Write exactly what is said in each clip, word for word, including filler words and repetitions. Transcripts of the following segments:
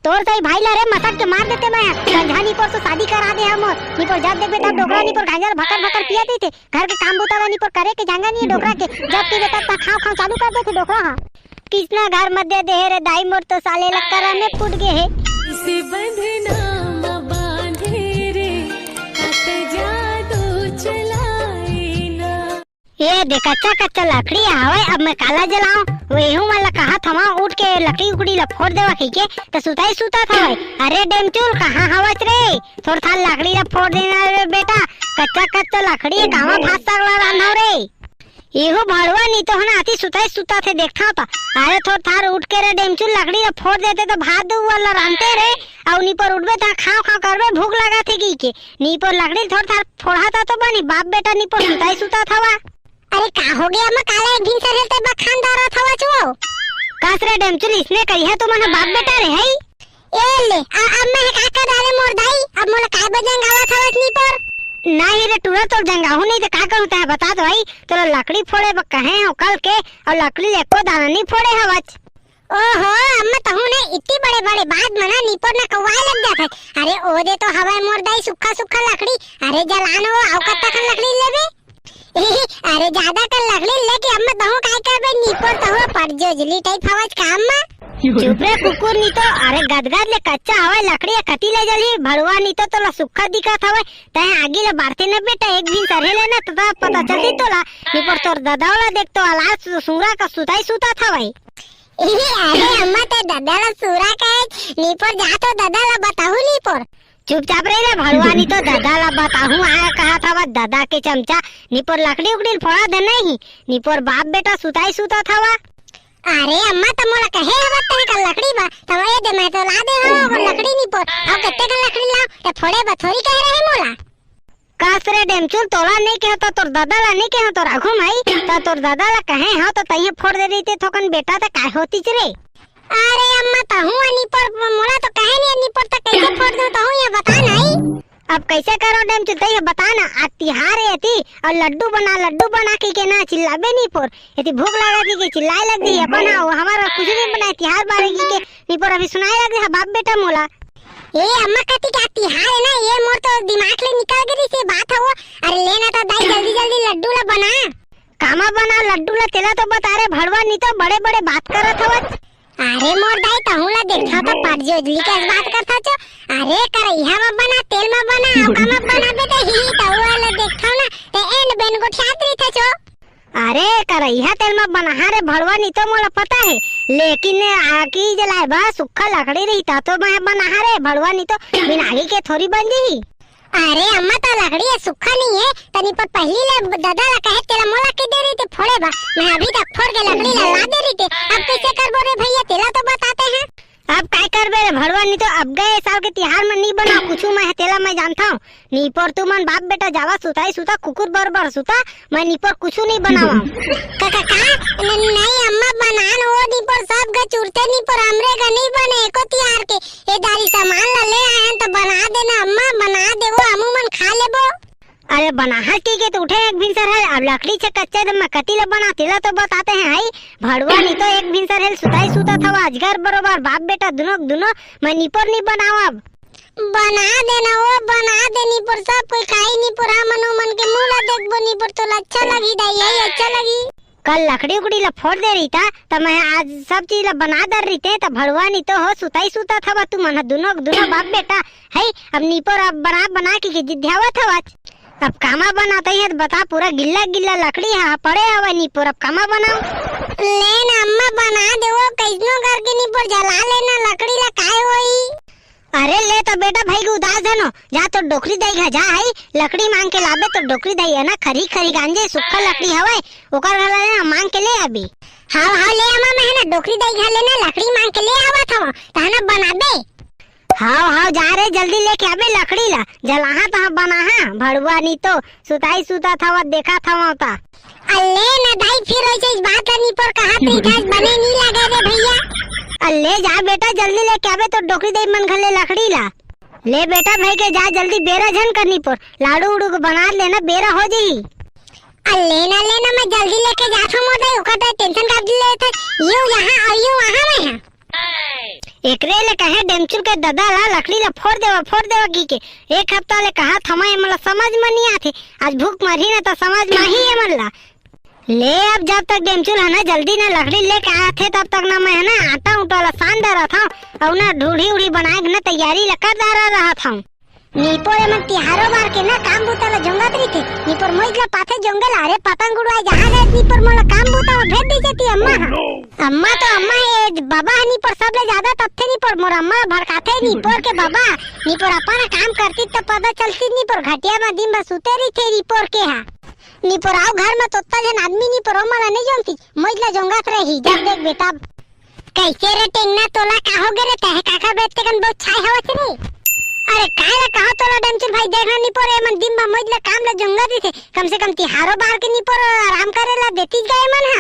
तोर सही भाई ला रे मसक के मार देते मैं। संझा निपोर से शादी करा दे हमर। निपोर जब देखबे तब डोकरा निपोर गांजा भकर भकर पिया देते। घर के काम बूता ला निपोर करे के जांगा नहीं है डोकरा के। जब के बेटा ता खाव खाव चालू कर देते डोकरा हा। किसना घर मध्य देहे रे दाई मोर तो साले लक्करा में फूट गए है। इसे बंधना म बांधे रे, कत जादू चलाए ना। ये दे कच्चा कच्चा लकड़ी हवय, अब मैं काला जलाऊं? वो एहू मन ला कहा थमा उठ के लकड़ी उकड़ी ला फोड़ देवा कहिके, त सुताई सुता थवय। अरे डेमचुल, कहाँ हवच रे? थोर थार लकड़ी ला फोड़ देना रे बेटा, कच्चा कच्चा लकड़ी है, कामा भात साग ला रांधव रे? एहू भड़वा नी तो हना आती सुताई सुता थे देखता होता। अरे थोर थार उठ के रे डेमचुल लकड़ी ला फोड़ देते तो भात दू वाला रांधते रे, अउ नी पर उठबे ता खाव खाव करबे भूख लगा थे की के। नी पर लकड़ी थोर थार फोड़ा था तो बनी, बाप बेटा नी पर सुताई सुता थवा। अरे का हो गया अम्मा, काला एक भिनसर हेल ते बखान दारा थवा छो। कास रे डेमचुल, इसने करिहा तुमन बाप बेटा रे हई। ए ले, आ, अब मैं का कर डाले मोर दाई, अब मोला काय बजंग आवा थवा नी पर। नहीं रे टूरा, तोर जंगाहू नहीं तो का करूं तै बता तो भाई, तोला लकड़ी फोड़े ब कहे हो कल के, अउ लकड़ी ले एको दाना नहीं फोड़े हवच। ओहो, अम्मा तहू ने इतनी बड़े बड़े बात मना निपोर ना कौवाए लग जात है। अरे ओ दे तो हवाए मोर दाई सुखा सुखा लकड़ी, अरे जलान हो, आओ कत्ता खन लकड़ी लेबे। अरे ज्यादा कर लकड़ी लेके अम्मा तहू काय करबे निपोर तहू पर जोजली टाइप हवच का अम्मा। चुप रे कुकुर नी तो, अरे गदगद ले कच्चा हवाए लकड़ी कती ले जली, भड़वा नी तो तोला सुखा दिखत हवाए, तै आगी ले बारते न बेटा, एक भी सरहे ले ना तो पता चलती तोला, निपोर तोर ददा वाला देख तो अलास सुंगरा का सुताई सुता था भाई। अरे अम्मा, ते ददा ला सूरा कहे, निपोर जा तो ददा ला बताहू निपोर। चुपचाप रही रे भड़वा, नी तो ददा ला बताहू, आ कहा था वा ददा के चमचा, निपोर लकड़ी उकड़ी फोड़ा दे नहीं, निपोर बाप बेटा सुताई सुता था वा। अरे अम्मा, त मोला कहे हवत तहे का लकड़ी बा, त वो ये दे मैं तो ला दे हो, वो लकड़ी निपोर, अब कत्ते का लकड़ी लाओ, ते फोड़े बथोरी कह रहे मोला। कास रे डेमचुल, तोला नहीं कहे तो तोर दादा ला नहीं कहे तोर आघू माई, त तोर दादा ला कहे हो तो तइये फोड़ दे रही ते थोकन बेटा त काय होतीच रे। अरे अम्मा, तहू अनी पर मोला तो कहे नहीं अनी पर त कैसे फोड़ दूं तहू ये बता नहीं। अब कैसे करो डेमचुल, तइये बता ना, आज तिहार है ती और लड्डू बना, लड्डू बना के, के ना चिल्लाबे नहीं पर, यदि भूख लगा दी के चिल्लाए लग दी अपन, हाँ, वो हमारा कुछ नहीं बनाए तिहार बारे की के नहीं पर अभी सुनाए लग दी, हाँ, बाप बेटा मोला। ए अम्मा कति का तिहार है ना, ये मोर तो दिमाग ले निकल गई से बात है वो। अरे ले ना तो दाई जल्दी जल्दी लड्डू ला बना। कामा बना लड्डू ला तेला तो बता रे भड़वा, नी तो बड़े बड़े बात करत हवत। अरे मोर दाई तहू ला देखा तो पाट जोजली के बात करता छो। अरे करैहा मा बना, तेल मा बना, अउ कामा बना बेटा ही तहू ला देखा ना, ते एन बेन गोठियात रही था छो। अरे करैहा तेल म बनाहा रे भड़वा, नी तो मोला पता है, लेकिन आगी जलाए बर सुक्खा लकड़ी रहिता तो मैं बनाहा रे भड़वा, नी तो बिन आगी के थोड़ी बन जही। अरे अम्मा, त लकड़ी है सुक्खा नहीं है, तनी पर पहली ले दादा ला कहे तेला मोला के दे रही ते फोड़े बा, मैं अभी तक फोड़ के लकड़ी ला ला दे रही ते। अब कैसे करबो रे भैया, तेला तो बताते हैं। अब काय करबे रे भड़वा, नी तो अब गए साल के तिहार में नी बनाओ कुछु, मैं तेला मैं जानता हूँ। नी पर तुमन बाप बेटा जावा सुताई सुता, कुकुर बरबर सुता, मैं नी पर कुछु नी बनावा। का, का, का? न-, नहीं अम्मा, बनान हो नी पर सब ग चुरते नी पर हमरे ग नी बने एको तिहार के। ये दारी सामान ला ले आए हैं तो बना देना अम्मा, बना देवो, हमू मन खा लेबो। अरे बनाहा की के तो उठे एक भिनसर है, अब लकड़ी से कच्चे दम में कती ले बना, तेला तो बताते हैं, हाई भड़वा, नी तो एक भिनसर है सुताई सुता था अजगर बरोबर, बाप बेटा दुनो दुनो, मैं नी पर नी बनावा अब। बना देना वो, बना दे नी पर सब कोई खाई नी पर हमन ओमन के मुंह ला देखबो नी पर तोला अच्छा लगी दाई, यही अच्छा लगी। कल लकड़ी उकड़ी ला फोड़ दे रही था, त मैं आज सब चीज ला बना दर रही थे, त भड़वा नी तो हो सुताई सुता था, तू मन दुनो दुनो बाप बेटा है, अब नी पर अब बना बना के, के जिद्यावत हवच। अब कामा बनाता ही है, बता, पूरा गिल्ला गिल्ला लकड़ी हा पड़े हवे नी पर, अब कामा बनाओ। ले ना अम्मा, बना दे वो, कैसनो करके नी पर जला लेना लकड़ी ला, काय होई? अरे ले तो बेटा भाई के उदास है नो, जा तो डोकरी दाई घर जा, हई लकड़ी मांग के लाबे तो डोकरी दाई है ना, खरी खरी गांजे सुक्खा लकड़ी हवे, ओकर घर ले ना मांग के ले आबी। हाँ हाँ ले अम्मा, मैं है ना डोकरी दाई घर ले ना लकड़ी मांग के ले आवा था, तहना बनाबे। हाँ हाँ जा रे, जल्दी लेके आबे लकड़ी ला, जलाहा तहा बनाहा, भड़ुआ नी तो सुताई सुता था, देखा था ता। अल्ले ना दाई, फिर ऐसे इस बात ला नी पर कहा तो इतिहास बने नी लगे रे भैया। अल्ले जा बेटा, जल्दी लेके आबे तो डोकरी दाई मन घर ले लकड़ी ला। ले बेटा भाई के जा जल्दी, बेरा झन कर नी पर, लाडू उडू के बना लेना, बेरा हो जाई। अल्ले ना लेना, मैं जल्दी लेके जात हूँ मोर दाई, ओकर तो टेंशन का ले था, यू यहाँ और यू वहाँ में है। एकरे ले कहे डेमचुल के ददा ला लकड़ी ला फोड़ देवा, फोड़ देवा की के। एक हफ्ता ले कहा थमा, ये मोला समझ में नहीं आथे। आज भूख मरही ना त समझ में ही ये मन ला। ले अब जब तक डेमचुल है ना जल्दी ना लकड़ी लेके आथे तब तक ना मैं है ना आटा उटा ला सान डरत हूँ और ना ढूढ़ी उढ़ी बनाए के ना तैयारी ला कर डारा रहत हूँ। निपोर एमन तिहारो बार के ना काम बूता ला जोंगत रहिथे। निपोर मोइज ला पाथे जोंगे ला, अरे पतंग उड़वाए जहाँ गए निपोर मोला काम बूता ला भेज दीजिए ती अम्मा हा। अम्मा तो अम्मा है, बाबा है निपोर सबले ज्यादा तपथे निपोर, मोर अम्मा ला भड़काथे निपोर के बाबा। निपोर अपन काम करती त पता चलती निपोर घटिया में दिन भर सुते रहिथे निपोर के हा। निपोर आओ घर में तोत्ता जन आदमी निपोर ओ मला नहीं जोंगती, मोइज ला जोंगत रही, जब देख बेटा। कैसे रे टेंगना तोला का हो गे रे, तहे काकर बेत के कन बहुत छाए हवत रे? अरे काय ला कहो तोला डेमचुल भाई, देखना निपोर एमन दिन भर मोइज ला काम ला जोंगा दिथे, कम से कम तिहारो बार के निपोर आराम करे ला देती गए मन हा।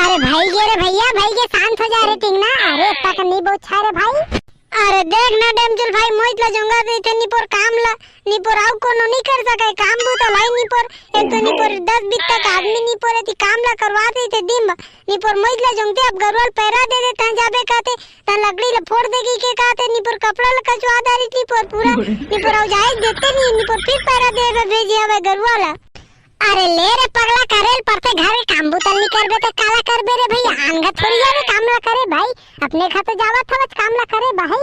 अरे भाई गे रे भैया, भाई गे शांत हो जा रे टेंगना, अरे इतना कन नहीं बहुत छाए रे भाई। अरे देख ना डेमचुल भाई, मोइज ला जोंगा देथे निपोर काम ला, निपोर आउ कोनो नहीं कर सके काम बूता लाई निपोर। एक तो निपोर दस बीस तक आदमी निपोर एती काम ला करवा देथे दिन भर। निपोर मोइज ला जोंगते अब गरुआ ला पैरा दे दे तहाँ जाबे कहते, तहाँ लकड़ी ला फोड़ देगी के कहते, निपोर कपड़ा ला कचवा दारी निपोर पूरा, निपोर आउ जाए देते नहीं, निपोर फिर पैरा दे में भेजे हवे गरुआ ला। अरे ले रे पगला, करे ल परथे घर के काम बूता ल नी करबे त काला करबे रे भैया, आन घर थोड़ी जाबे काम ला करे भाई, अपने घर तो जावत हवच काम ला करे भाई।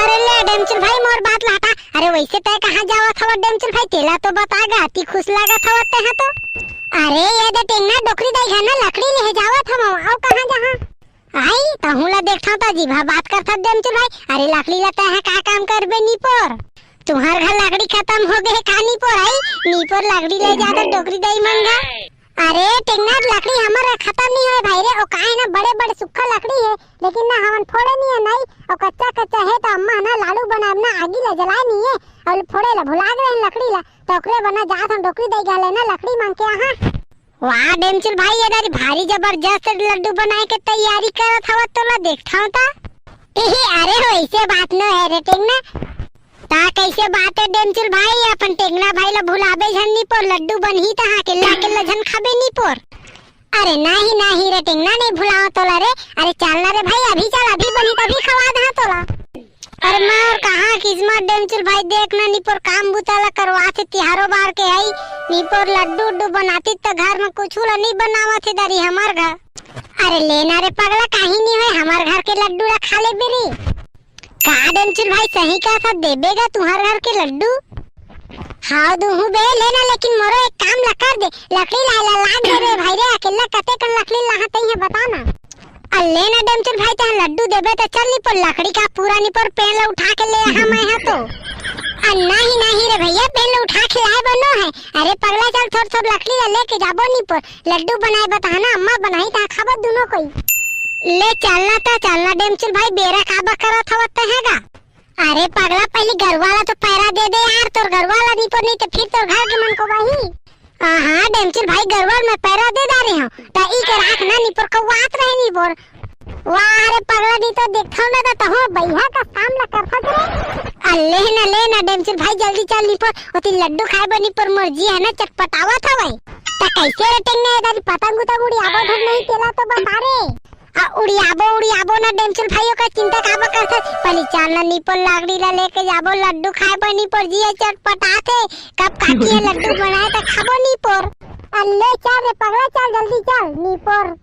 अरे ले डेमचुल भाई मोर बात ला हटा, अरे वैसे तय कहाँ जावत हवत डेमचुल भाई, तेला तो बता गा, अति खुश लागत हवत तय हा तो। अरे ये दे टेंगना डोकरी दाई घर ना लकड़ी लेहे जावत हवं, अउ कहाँ जहाँ? आई, तहूँ ला देखथव त अजीब हा बात करथव डेमचुल भाई। अरे लकड़ी ला तय हा का काम करबे निपोर? तुंहर घर लकड़ी खतम हो गे हे का निपोर? आई, निपोर लकड़ी ले जाथव डोकरी दाई मन घर। अरे टेंगना लकड़ी हमर खतम नहीं होय भाई रे, ओ काहे ना बड़े बड़े सुक्खा लकड़ी हे, लेकिन ना हमन फोड़े नहीं हे नाई, ओ कच्चा कच्चा हे त अम्मा ना लाडू बनाए ना आगी ला जलाए नहीं हे, अउ फोड़े ला भुला गे हे लकड़ी ला, त ओकरे बर ना जाथन डोकरी दाई घर ले ना लकड़ी मांग के आहा। वाह डेमचुल भाई, ये दारी भारी जबरदस्त लड्डू बनाए के तैयारी करत हवत, तोला देखथव त। इही, अरे हो, ऐसे बात न है रे टेंगना। ता कैसे बात है डेमचुल भाई, अपन टेंगना भाई ला भुलाबे झन निपोर, लड्डू बनही तहाँ के ला के ला झन खाबे निपोर। अरे नहीं नहीं रे टेंगना, नहीं भुलाओ तोला रे। अरे चल ना रे भाई, अभी चल, अभी बनही तभी खवा दहा तोला। अरे मोर कहाँ किस्मत डेमचुल भाई, देख ना निपोर काम बुता ला करवाथे, तिहारो बार के आई, निपोर लड्डू उड्डू बनाती त घर में कुछु ला नहीं बनावत हे दारी हमार घर। अरे लेना रे पगला, काहीं नहीं होय, हमार घर के लड्डू ला खा ले बेरी। का डेमचुल भाई सही कहा था, देबे गा तुंहर घर के लड्डू? हाँ दूहू बे, लेना लेकिन मोरो एक काम ला कर दे, लकड़ी ला ला लाग दे रे भाई रे, अकेला कते कन लकड़ी लाहा तई है बता ना। अल्ले ना डेमचुल भाई, तैं लड्डू देबे त चल निपोर, लकड़ी का पूरा निपोर पेड़ ला उठा के ले आहा मैं हा तो। अ, नहीं, नहीं रे भैया, पेड़ ला उठा के लाए बनो है। अरे पगला, चल थोर थोर लकड़ी ला लेके जाबो निपोर, लड्डू बनाए बता ना, अम्मा बनाही ता खाबो दुनो कोई। ले चलना ता, चलना डेमचुल भाई, बेरा काबर करत हवत तैं हा गा? अरे पगला, पहली गरुआ ला तो पैरा दे दे यार, तोर गरुआ ला निपोर, नहीं तो फिर तोर घर के मन को वही। हाँ, हाँ, डेमचुल भाई, गरुआ ल मैं पैरा दे डारे हंव, त ई के राख ना निपोर कौआत रहे निपोर। वाह रे पगला, नी तो देखथव ना त तहूं बइहा का काम ला करथस रे। अ, ले ना, ले ना, डेमचुल भाई, जल्दी चल निपोर, ओती लड्डू खाए बर निपोर, मोर जी है ना चटपटावत हवय। त कैसे रे टेंगना, ए दारी पतंग उतंग उड़ियाबो धर नहीं, तेला तो बता रे। आ, उड़ियाबो, उड़ियाबो ना डेमचुल भाई, ओकर चिंता काबर करथस? पहली चल ना निपोर, लकड़ी ला लेके जाबो, लड्डू खाए बर निपोर, जी है चटपटाथे। कब काकी ह लड्डू बनाए त खाबो निपोर। अल्ले चल रे पगला, चल जल्दी चल निपोर।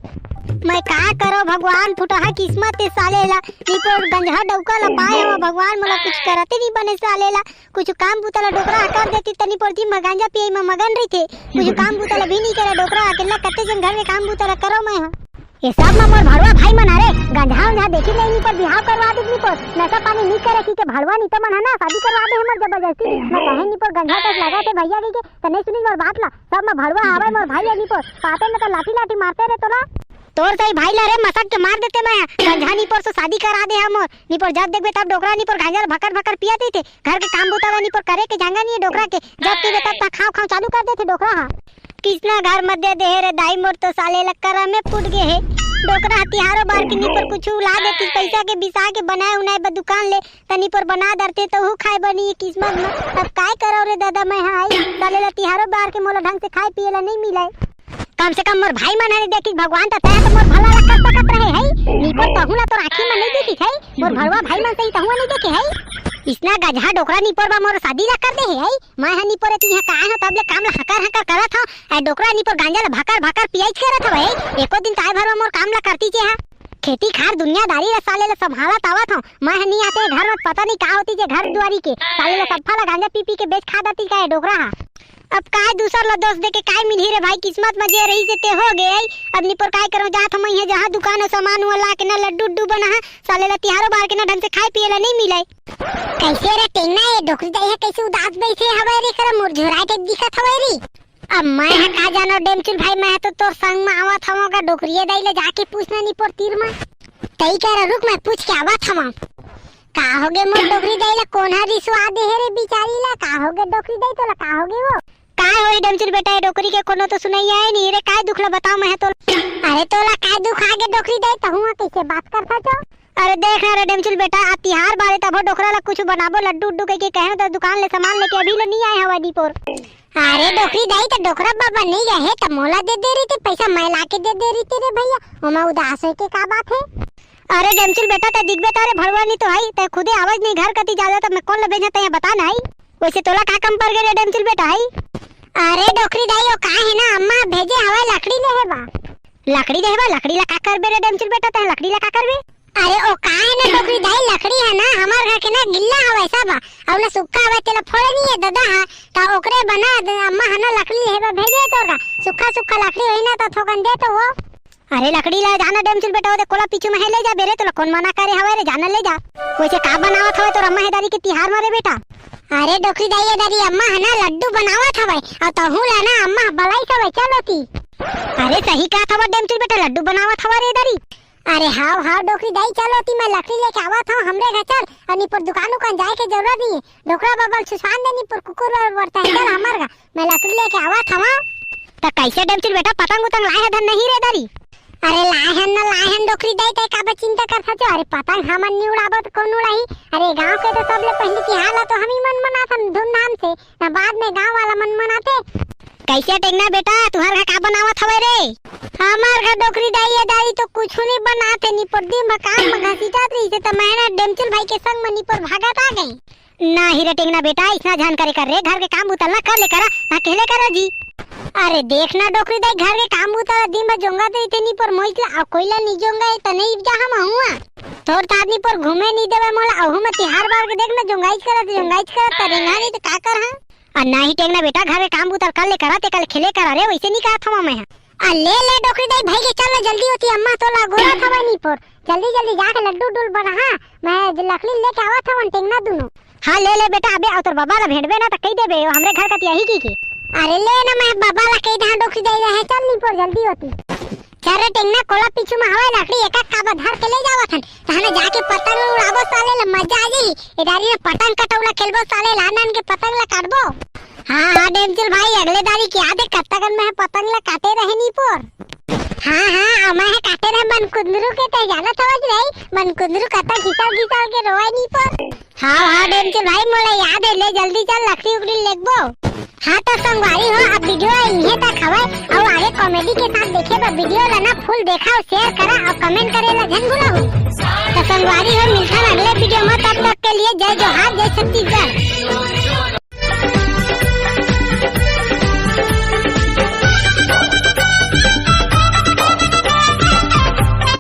मैं का करो भगवान, फुटहा किस्मत ए साले ला। निपोर गंजहा डौका ला पाए हवं भगवान, मोला कुछ करते नहीं बने साले ला। कुछ काम बूता ला डोकरा ह कर देती त निपोर जी म गांजा पिए म मगन रहिथे। कुछ काम बूता ला भी नहीं करे डोकरा, अकेला कते जन घर के काम बूता ला करो मैं ह। ये सब म मोर भड़वा भाई मन हरे, गंजहा उंजहा देखी नहीं निपोर, बिहाव करवा दे निपोर, नशा पानी नहीं करे की के भड़वा नीतो मन है ना, शादी करवा दे हमर जबरदस्ती। मैं कहे निपोर गंजहा तक लगा थे भैया की के, त नहीं सुनी मोर बात ला, सब म भड़वा आवे मोर भाई है निपोर, पाते में तो लाठी लाठी मारते रे तोला। तोर सही भाई ला रे मसक के मार देते मैं, गंजहा निपोर से शादी करा दे हमर, निपोर जब देखबे तब डोकरा निपोर गांजा ला भकर भकर पिया देथे, घर के काम बूता ला निपोर करे के जांगा नहीं है डोकरा के, जब पीबे तब तक खाव खाव चालू कर देथे डोकरा हा। किसना घर मत दे दे रे दाई मोर तो साले ला करा में फूट गे हे। डोकरा ह तिहारो बार के निपोर कुछ उला देती पैसा के बिसा के बनाए उनाए बर दुकान ले त निपोर बना डरते तहू खाए बर नहीं किस्मत में। अब काय करो रे दादा मैं हा आई साले ला तिहारो बार के मोला ढंग से खाए पिए ला नहीं मिले। कम से कम मोर भाई मन ह नइ देखिस भगवान, त तैं तो मोर भला ला कर सकत रहे है। निपोर, तहूं ला तोर आँखी म नइ देखिस है, मोर भड़वा भाई मन सही तहूं नइ देखे है। इसना गजहा डोकरा निपोर बा मोर शादी ला कर दे है। मैं ह निपोर एती इहाँ काय हो तब ले काम ला हकर हकर करत हव, ए डोकरा निपोर गांजा ला भकर भकर पियाइच करत हव है। एको दिन ताय भर म मोर काम ला करती चे हा। खेती खार दुनियादारी ला साले ला संभालत आवत हव। मैं ह नी आते घर म पता नहीं का होती जे घर दुआरी के, साले ला सफ्फा ला गांजा पी पी के बेच खा देती का ए डोकरा हा। अब काय दूसर ला दोष दे के काय मिलही रे भाई, किस्मत म जे रही से ते हो गे। अब निपोर काय करो, जात हम इहाँ जहाँ दुकान हो सामान हुआ ला के ना लड्डू उड्डू बना हा, साले ला तिहारो बार के ना ढंग से खाए पिए ला नहीं मिले। कैसे रे टेंगना, ये डोकरी दाई है कैसे उदास बैठे हवे रे, करा मुरझुरा टाइप दिखत हवे रे। अब मैं ह का जानो डेमचुल भाई, मैं ह तो तोर संग म आवत हवं का, डोकरिया दाई ले जाके पूछना निपोर तीर म। तई कह रहा, रुक मैं पूछ के आवत हवं। का होगे मोर डोकरी दाई ला, कोन ह रिसवा दे हे रे बिचारी ला? का होगे डोकरी दाई तोला, का होगे वो? का होई डेमचुल बेटा, ए डोकरी के कोनो तो सुनई आए नहीं रे, काय दुख ला बताओ मैं ह तोला। अरे तोला काय दुख आगे डोकरी दाई, तहुआ कैसे बात करथा जो? अरे देख ना रे डेमचुल बेटा, आ तिहार बारे तभो डोकरा ला कुछ बनाबो लड्डू उड्डू कहिके कहे त दुकान ले सामान लेके अभी ले नहीं आए हवा निपोर। अरे डोकरी दाई, त डोकरा बाबा नहीं गए हे त मोला दे दे रही थी पैसा, मैं ला के दे दे रही थी रे भैया, ओमा उदास होए के का बात है? अरे डेमचुल बेटा, तै दिखबे तारे भड़वा नहीं तो हई, तै खुदे आवाज नहीं घर कती जावे त मैं कोन ला भेजा तै बता ना हई। वैसे तोला का कम पड़ गए रे डेमचुल बेटा हई? अरे डोकरी दाई, वो का है ना अम्मा भेजे हवाई लकड़ी ले है बा। लकड़ी ले है बा? लकड़ी ला का करबे रे डेमचुल बेटा, तै लकड़ी ला का करबे? अरे ओ का है ना डोकरी दाई, लकड़ी है ना हमार घर के ना गिल्ला हवे सब, अउ ना सूखा हवे, तेला फोड़े नहीं है दादा हा, त ओकरे बना द-, अम्मा है ना लकड़ी लेहे बर भेजे तोर का, सूखा सूखा लकड़ी होई ना त थोकन दे तो वो। अरे लकड़ी ला जाना डेमचुल बेटा, ओदे कोला पीछू में है ले जा बेरे, तोला कौन मना करे हवे रे, जाना ले जा। वैसे का बनावत हवे तोर अम्मा हे दारी के तिहार मारे बेटा? अरे डोकरी दाई, ये दारी अम्मा है ना लड्डू बनावत हवे, अउ तहू ला ना अम्मा बलाई हवे, चलो ती। अरे सही कहत हवा डेमचुल बेटा, लड्डू बनावत हवा रे दारी। अरे हाव हाव डोकरी दाई, चलो ती मैं लकड़ी लेके आवत हूँ हमरे घर चल, अउ निपोर दुकान उकान जाए के जरूरत नहीं, डोकरा बबल सुसान दे निपोर कुकुर बर बर तहन चल हमर घर, मैं लकड़ी लेके आवत हूँ। त कैसे डेमचुल बेटा पतंग उतंग लाए है धन नहीं रे दारी? अरे लाए हन न लाए हन डोकरी दाई, तै काबर चिंता करत हच? अरे पतंग हमन नी उड़ाबो त कौन उड़ाही? अरे गांव के तो सबले पहली तिहार ला तो हम ही मन मनाथन धूमधाम से, ना बाद में गांव वाला मन मनाथे। कैसे टेंगना बेटा, तुहर घर का बनावत हवे रे? हमार घर डोकरी दाई, ये दारी तो कुछ नहीं बनाते, निपोर दिन भर काम में घसीटत रही से, त मैं ना डेमचुल भाई के संग में निपोर भागत आ गई। ना ही रे टेंगना बेटा, इसना झन करे कर रे, घर के काम उतल ना कर ले करा, ना कहले करा जी। अरे देख ना डोकरी दाई, घर के काम उतल दिन भर जोंगा दे थे निपोर मोइतला, अउ कोइला नी जोंगा ए त नहीं जा हम हुआ। तोर त आदमी पर घूमे नहीं देवे मोला, अहू में तिहार बार के देख ना जोंगाइच करत, जोंगाइच करत, त रेंगा नहीं त का कर हां? अउ ना ही टेंगना बेटा, घर के काम उतल कर ले करा, ते कल खेले करा रे, वैसे नहीं कहा था मैं। अ, ले, ले, डोकरी दाई, भाई के चल ना, जल्दी होती, अम्मा तोला गोरा थवा निपोर। जल्दी, जल्दी जाके लड्डू डुल बना, हाँ, मैं ज-, लकड़ी लेके आवत हवन, टेंगना दुनो। हाँ, ले, ले बेटा, अबे अउ तोर बाबा ला भेंटबे ना, त कही देबे, वो हमरे घर कती आही की, की। अरे ले ना, मैं बाबा ला कही दे, हाँ, डोकरी दाई रहे, चल निपोर, जल्दी होती। चल रे टेंगना, कोला पीछू में हवय लकड़ी, एक एक काबा धर के ले जावत हन, तहने जाके पतंग उड़ाबो साले ला, मजा आ जाही। ए डारी में पतंग कटौला खेलबो साले, लान लान के पतंग ला काटबो। हाँ, हाँ, डेमचुल भाई, अगले दारी के याद है, कत्ता कन में पतंग ला काटे रहे निपोर। हाँ, हाँ, अउ मैं ह काटे रहे मन कुंदरू के, तै जानत हवस नहीं, मन कुंदरू कत्ता घिसल घिसल के रोवे निपोर। हाँ, हाँ, डेमचुल भाई, मोला याद है, ले जल्दी चल, लकड़ी उकड़ी लेगबो। हाँ, तो संगवारी हो, अब video इहे तक हवय, अउ आगे comedy के साथ देखे बर video ला ना full देखा अउ share करा अउ comment करे ला झन भूलहू। तो संगवारी हो, मिलथन अगले video में, तब तक के लिए जय जोहार, जय छत्तीसगढ़।